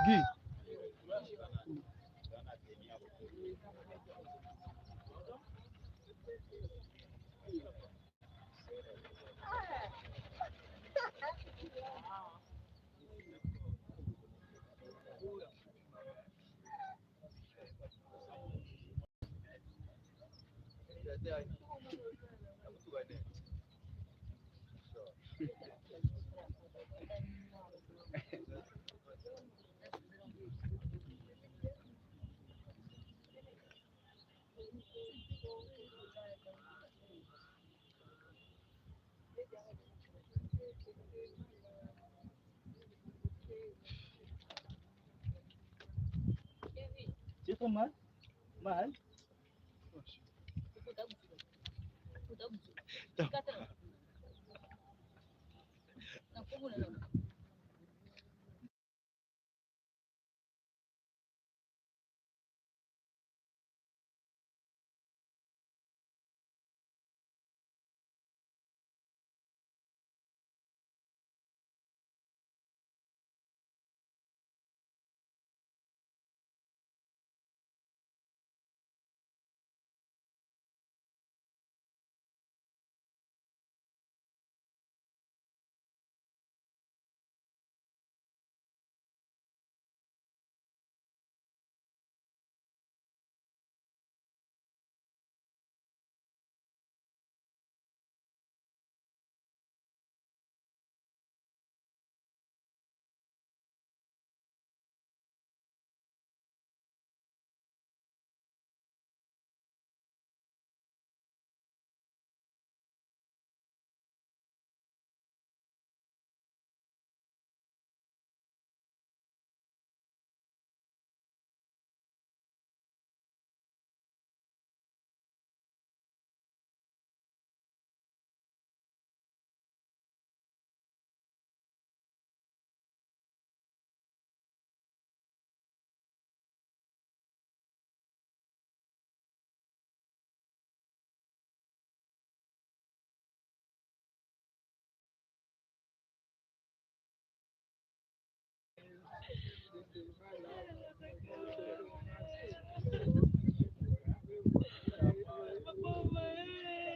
Guy. C'est pas mal. Mal.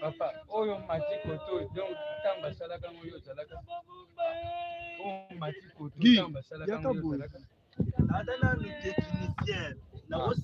Papa oyo mati koto donc ntango basalaka yango yo ozalaka oyo mati koto ntango basalaka yango yo ozalaka. Ata nanu technicien nako.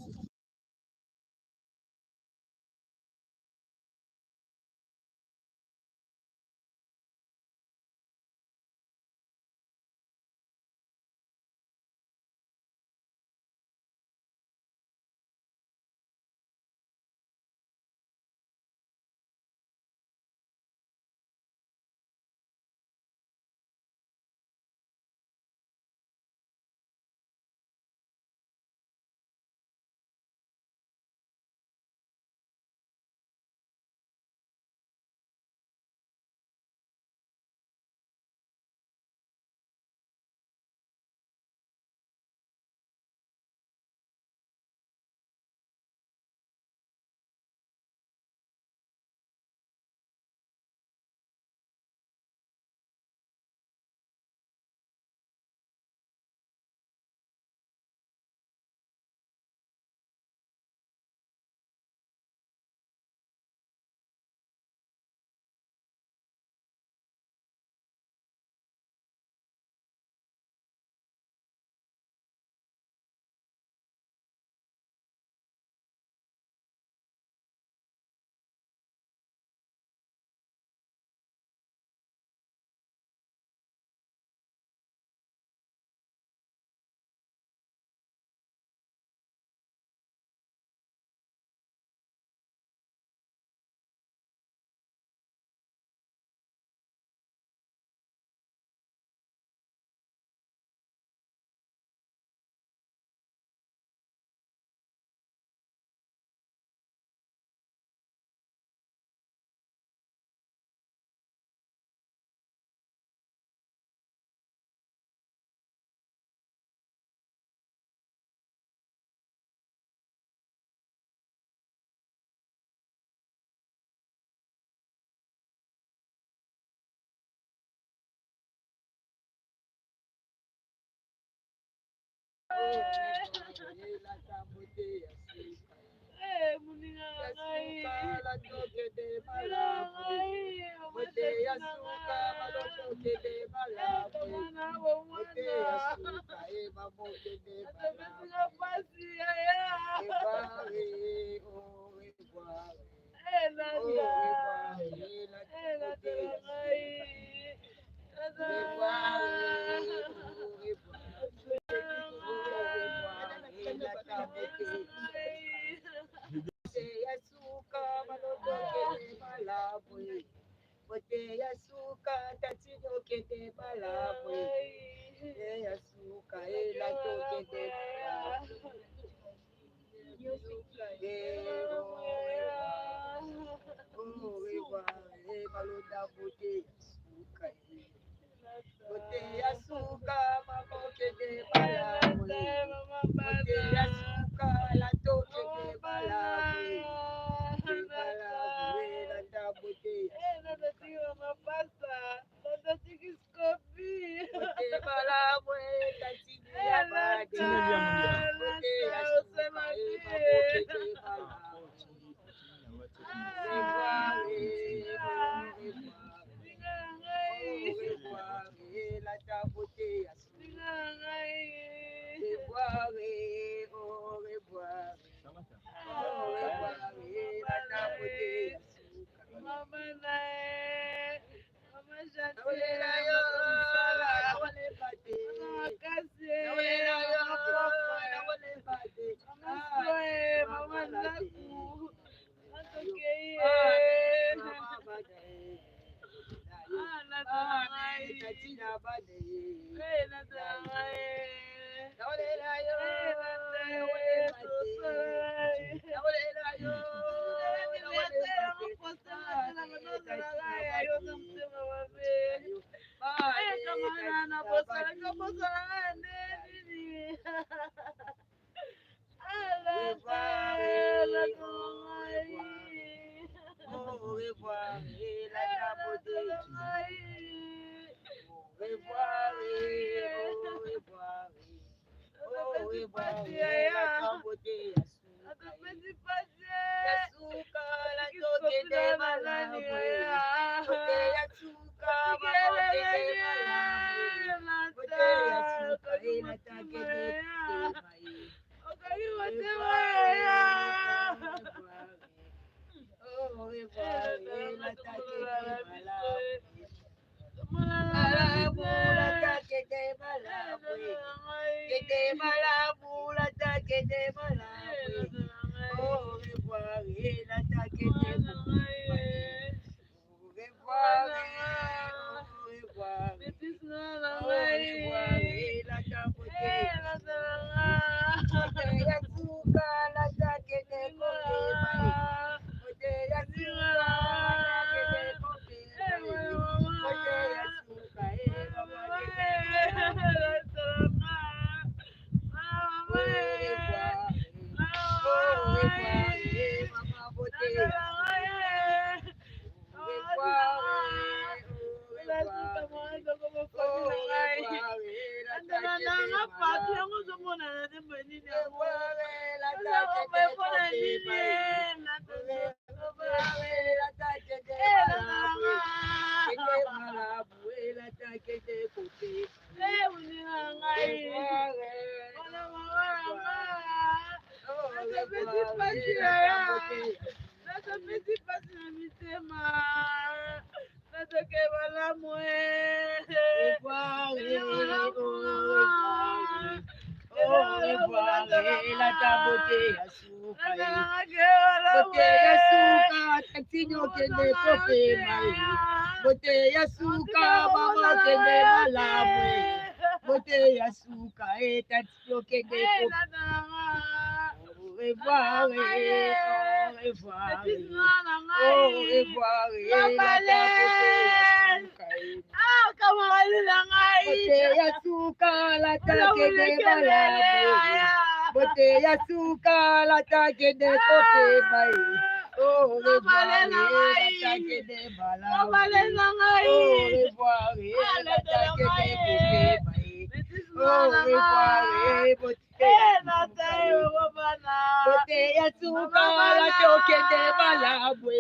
ya suka la tokende malamu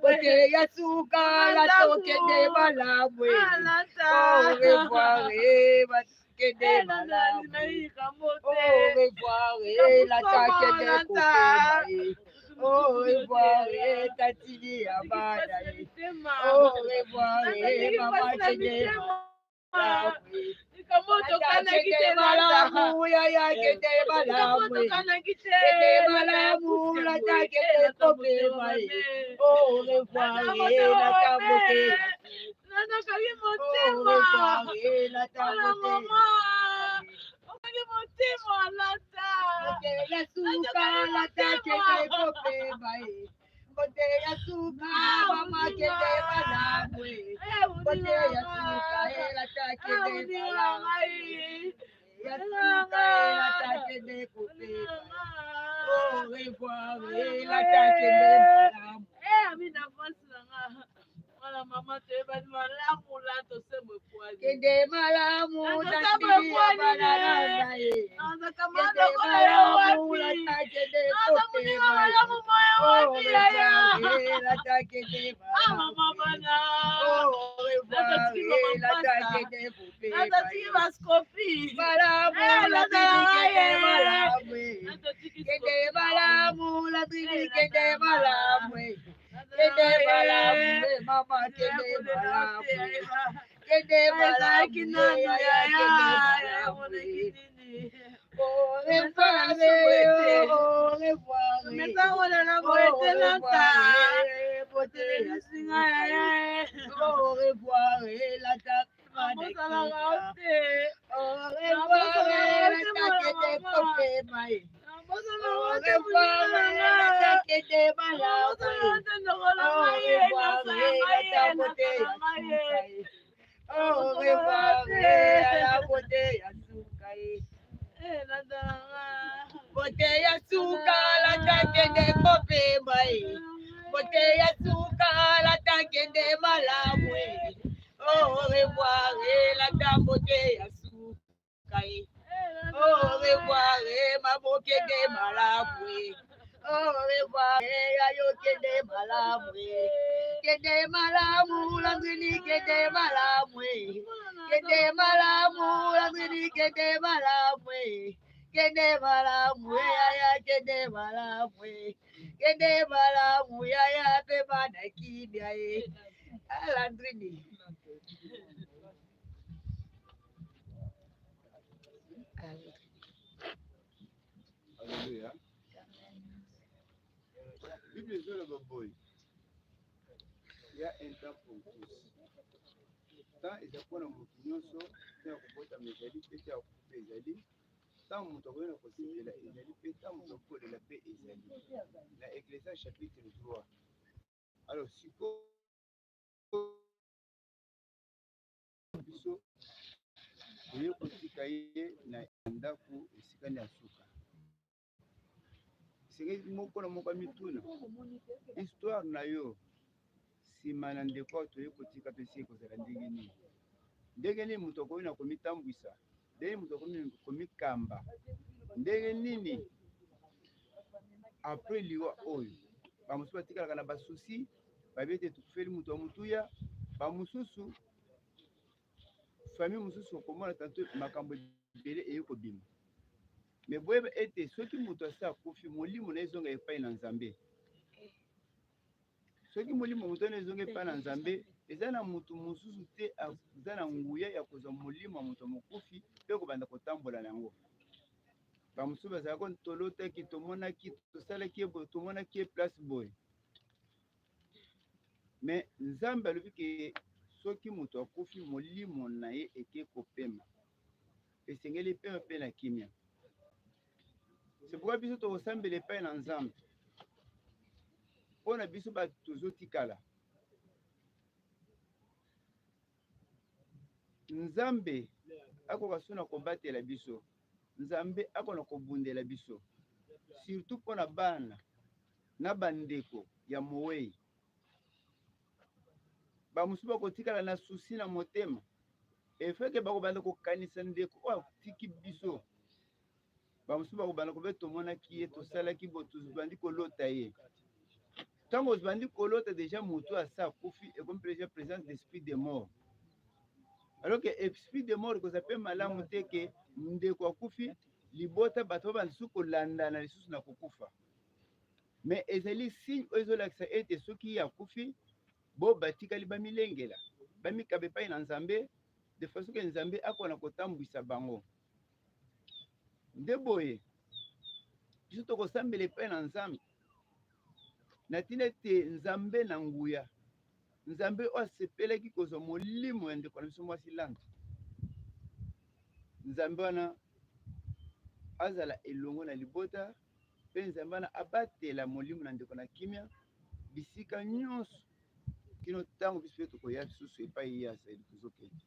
bote ya suka la tokende malamu au revoir bakende malamu au revoir la takende kopema au revoir tatili ya bana au revoir mama kende malamu yaya kende malamu kende malamu lata kende kopema ye au revoir lata moke Nakangi au motema revoir lata Ola moke mama okangi motema alata Mbote ya suka lata kende kopema ye mbote ya suka mama kende malamu ye mbote ya suka lata kende malamu ya suka lata kende kopema au revoir lata kende malamu Amina voice na nga mwana mama toyebani malamu la tosembo ekwani kende malamu tatili ya bana na ye nazakamana kende lokola yo malamu wapi lata kende naza moninga kopema malamu moyo au wapi yaya revoir lata kende ah malamu mama bana au revoir Natatiki mama lata Mpasa. kende kopema natatiki ye baskofi malamu Eh, latili kende nazala malamu natatiki kende malamu latili kende malamu kende malamu mama kende malamu kende ezalaki malamu nanu yaya yaya kende malamu emonaki nini au revoir au revoir mesangolela au boye te nanta revoir beauté ya telebisinga suka yaya au revoir lata nabosalaka yo te au revoir lata kende kopema ye nabosalaka au yo te revoir moninga na lata nga kende malamu nabosalaka yo te ndeko na au ngai ye revoir nasala ngai lata ye beauté nasala ya ngai ye suka ye au revoir la beauté ya suka ye natala nga beauté ya suka lata kende kopema ye beauté ya suka lata kende malamu ye au revoir lata beauté ya suka ye au revoir mabokende malamu ye au revoir yayo kende malamu ye kende malamu landrini kende malamu ye kende malamu landrini kende malamu ye kende malamu ye yaya kende malamu ye kende malamu yaya pe bana kimia ye alandrini Alléluia. Bible ezoloba boye ya un temps pour tous. Temps eza mpona moto nyonso, temps ya kobotama ezali mpe temps ya kokufa ezali, ntango moto akoki na kosepela ezali mpe ntango moto akolela mpe ezali. Na Ecclésiaste chapitre 3. Alors sikoyo biso toye kotika ye na ndako esika nde asuka. Esengeli moko na moko amituna histoire na yo nsima na ndeko oyo toye kotika to esika ekozala ndenge nini, ndenge nini moto akoki na komitambwisa, ndenge nini moto akoki komikamba, ndenge nini après liwa oyo bamosusu batikalaka na basusi bayebi ete tokufeli moto ya motuya, bamosusu famille mosusu okomona tanto makambo ebele eye kobima. Me boyeba ete soki moto asi akufi, molimo na ye ezonga epai na Nzambe. Soki molimo moto wana ezonga epai na Nzambe, eza na moto mosusu te aza na nguya ya kozwa molimo ya moto mokufi mpe kobanda kotambola na yango. Bamosusu bazalaka tolotaki, tomonaki, tosalaki ye boye, tomonaki ye place boye. Me Nzambe alobi ke soki moto akufi, molimo na ye eke kopema, esengeli pema mpe na kimia. C'est pourquoi biso tokosambela epai na Nzambe mpo na biso bato tozotikala. Nzambe akoka so na kobatela biso, Nzambe akoka kobundela biso, surtout mpo na bana na bandeko ya mowei. Bamosusu bakotikala na susi na motema efeke bakobanda kokanisa ndeko oyo atiki biso. Bamosusu bakobanda kobe tomonaki ye, tosalaki bo, tobandi kolota ye. Ntango obandi kolota deja moto asa akufi, ekomi deja présence d'esprit de mort. Alors que esprit de mort ekozala mpe malamu te ke ndeko akufi, libota bato babanda lisusu kolandana lisusu na kokufa. Mais ezali signe oyo ezolakisa ete soki ye akufi, bo batikali bamilengela, bamikaba epai na Nzambe, de façon ke Nzambe akona kotambwisa bango. Nde boye biso tokosambela epai na Nzambe na ntina ete Nzambe na nguya, Nzambe oyo asepelaki kozwa molimo ya ndeko na biso mwasi Lanta, Nzambe wana azala elongo na libota mpe Nzambe wana abatela molimo na ndeko na kimia bisika nyonso kino ntango biso mpe tokoya lisusu epai ye azali tozokende,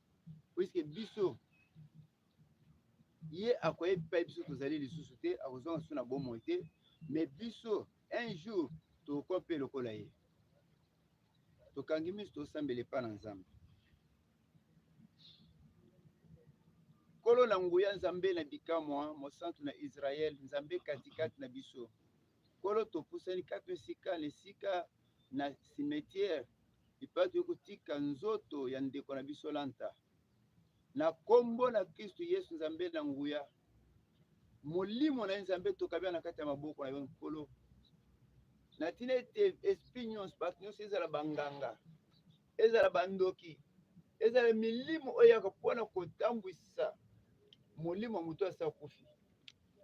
puiske biso ye akoya epai biso tozali lisusu te, akozonga lisusu na bomoi te, mais biso un jour tokokuwa mpe lokola ye. Tokangi miso, tosambela epai na Nzambe. Nkolo na nguya, Nzambe na bikamwa, mosantu na Israel, Nzambe katikati na biso. Nkolo, topusani kati esika na esika na cimetière epai toyei kotika nzoto ya ndeko na biso Lanta. Na kombo na Kristu Yesu, Nzambe na nguya, molimo na ye Nzambe tokabia na kati ya maboko na yo Nkolo, na ntina ete esprit nyonso, bato nyonso, ezala banganga, ezala bandoki, ezala milimo oyo eyaka mpona kotambwisa molimo ya moto asi akufi,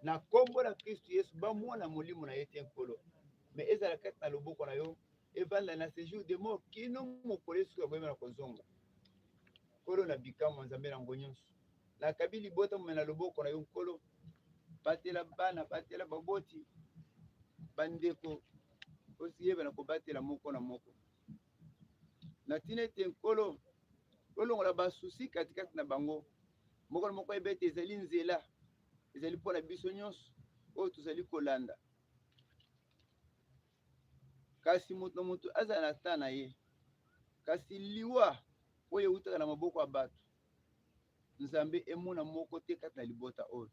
na kombo na Kristu Yesu bamona molimo na ye te Nkolo, me ezala kati na loboko na yo, evanda na séjour de mort kino mokolo Yesu akoyeba na kozonga. Nkolo na bikamwa, Nzambe na ngo nyonso, nakabi libota mome na loboko na yo Nkolo, batela bana, batela baboti, bandeko, osiyeba na kobatela moko na moko na ntina ete Nkolo olongola basusi katikati na bango, moko na moko ayeba ete ezali nzela, ezali mpo na biso nyonso oyo tozali kolanda. Kasi moto na moto azala na temps na ye, kasi liwa oyo eutaka na maboko ya bato, Nzambe emona moko te kati na libota oyo.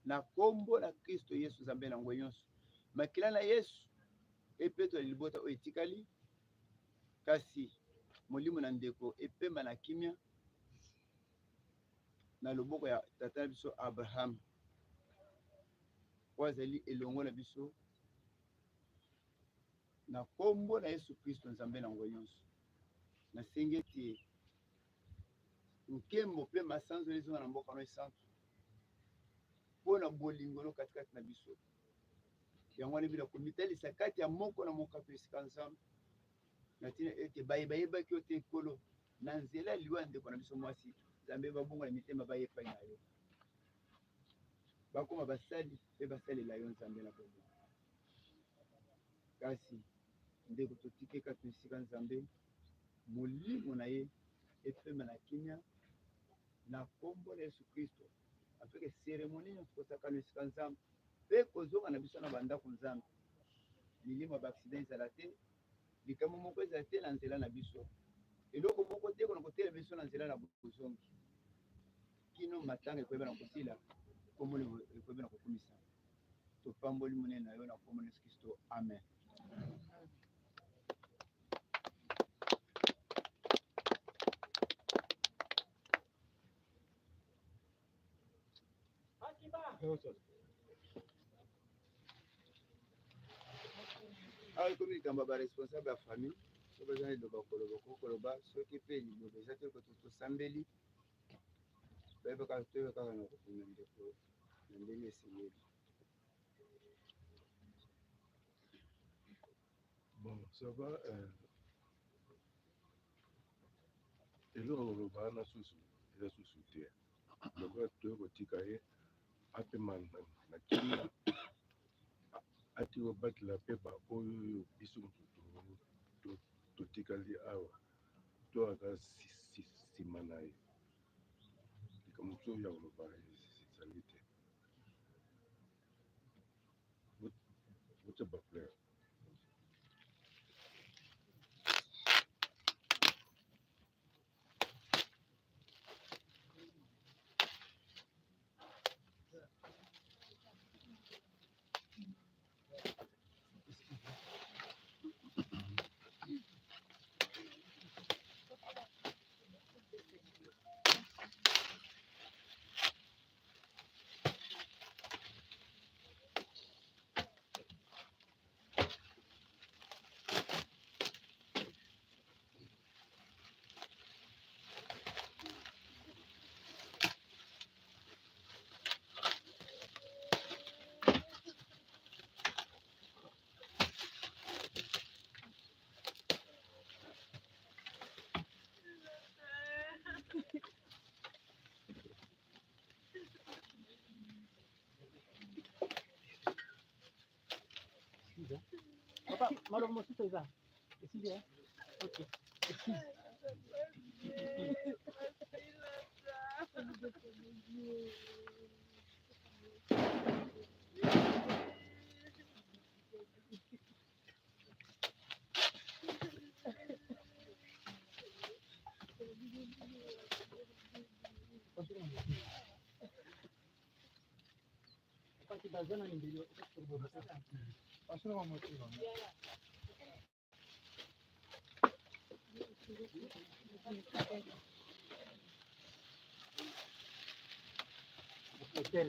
Na kombo na Kristo Yesu, Nzambe na nguya nyonso, makila na Yesu epetola libota oyo etikali, kasi molimo na ndeko epema na kimia na loboko ya tata na biso Abraham, oyo azali elongo na biso na kombo na Yesu Kristo, Nzambe na nguya nyonso. Nasengi ete nkembo mpe masanzoli ezonga na mboka no esantu mpo na bolingo no katikati na biso. Yango wana ebila komitalisa kati ya moko na mokato esika Nzambe, na ntina ete baye bayebaki yo te Nkolo, na nzela ya liwa ya ndeko na biso mwasi, Nzambe babongola mitema baye epai na yo, bakoma basali mpe basalela yo Nzambe na bomoi. Kasi ndeko totike kati na esika Nzambe, molimo na ye epema na kimia na kombo na Yesu Kristo, afin que cérémonie nyonso kosakana esika Nzambe mpe kozonga na biso na bandako Nzambe, milimo ya baaccident ezala te, likambo moko ezala te na nzela na biso, eloko moko te kona kotela biso na nzela na bozongi, kino matanga ekoyeba na kosila, kombo ekoyeba na kokumisa. Topamboli monene na yo na kombo na Yesu Kristo, amen. Awa ekomi likambo ya baresponsable ya famille, soki baza na liloba koloba kokoloba, soki mpe liloba eza te tosambeli, bayebaka toyeba kaka na kokunda ndeko na ndenge esengeli. Bon, ça va. Eloko koloba wana susu eza susu te, lokola toyei kotika ye apema na kimia, ati kobatela mpe baoyo biso mosusu totikali awa, to aza nsima na ye. Likambo mosusu ya koloba ezali te. Botia bafleur. Maloba mosusu eza esili eh? Ok, excuse.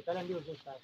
Tala nde ozosala.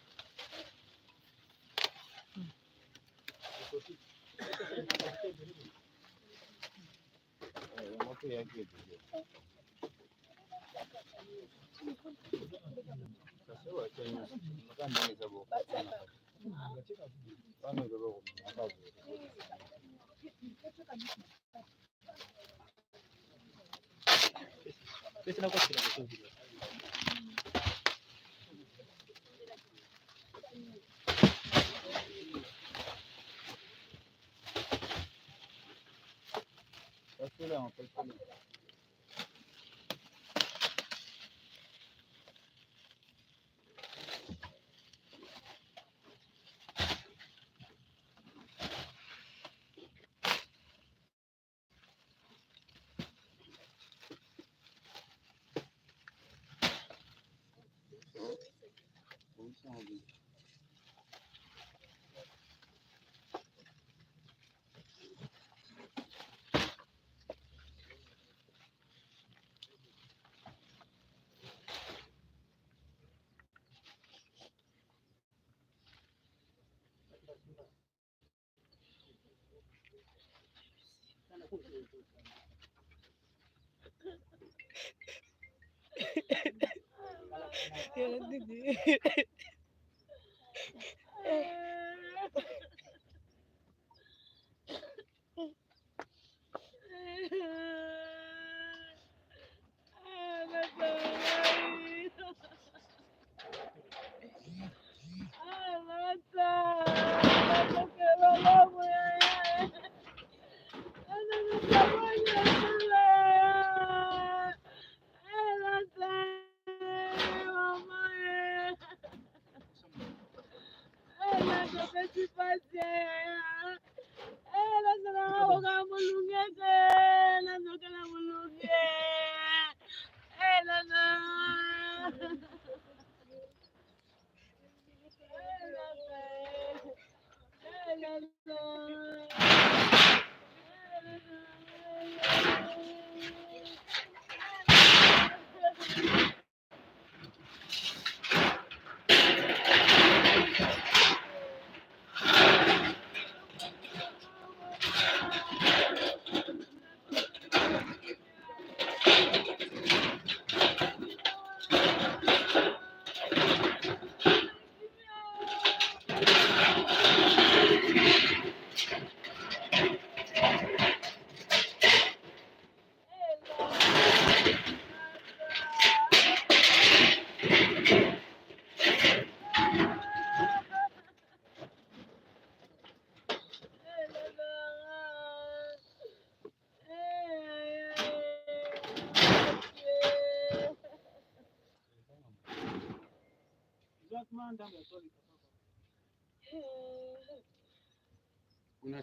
Kuna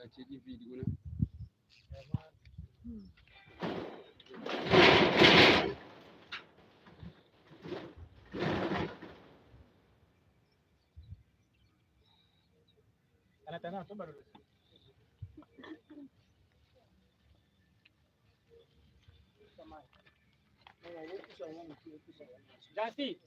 achili vidi kuna. Jansi.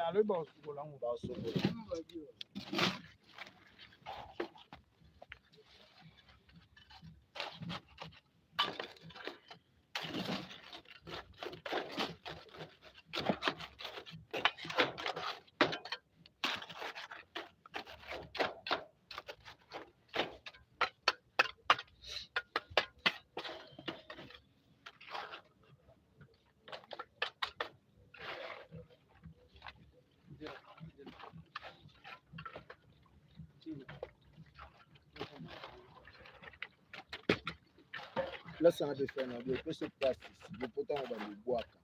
Alobi bakosukola yango. Place wana mpe fana epesi mpasi lopota na balobwaka.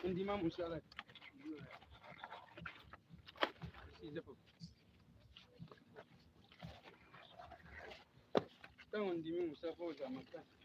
Ondima mosala. Ntango ondimi mosala fo ozala makasi.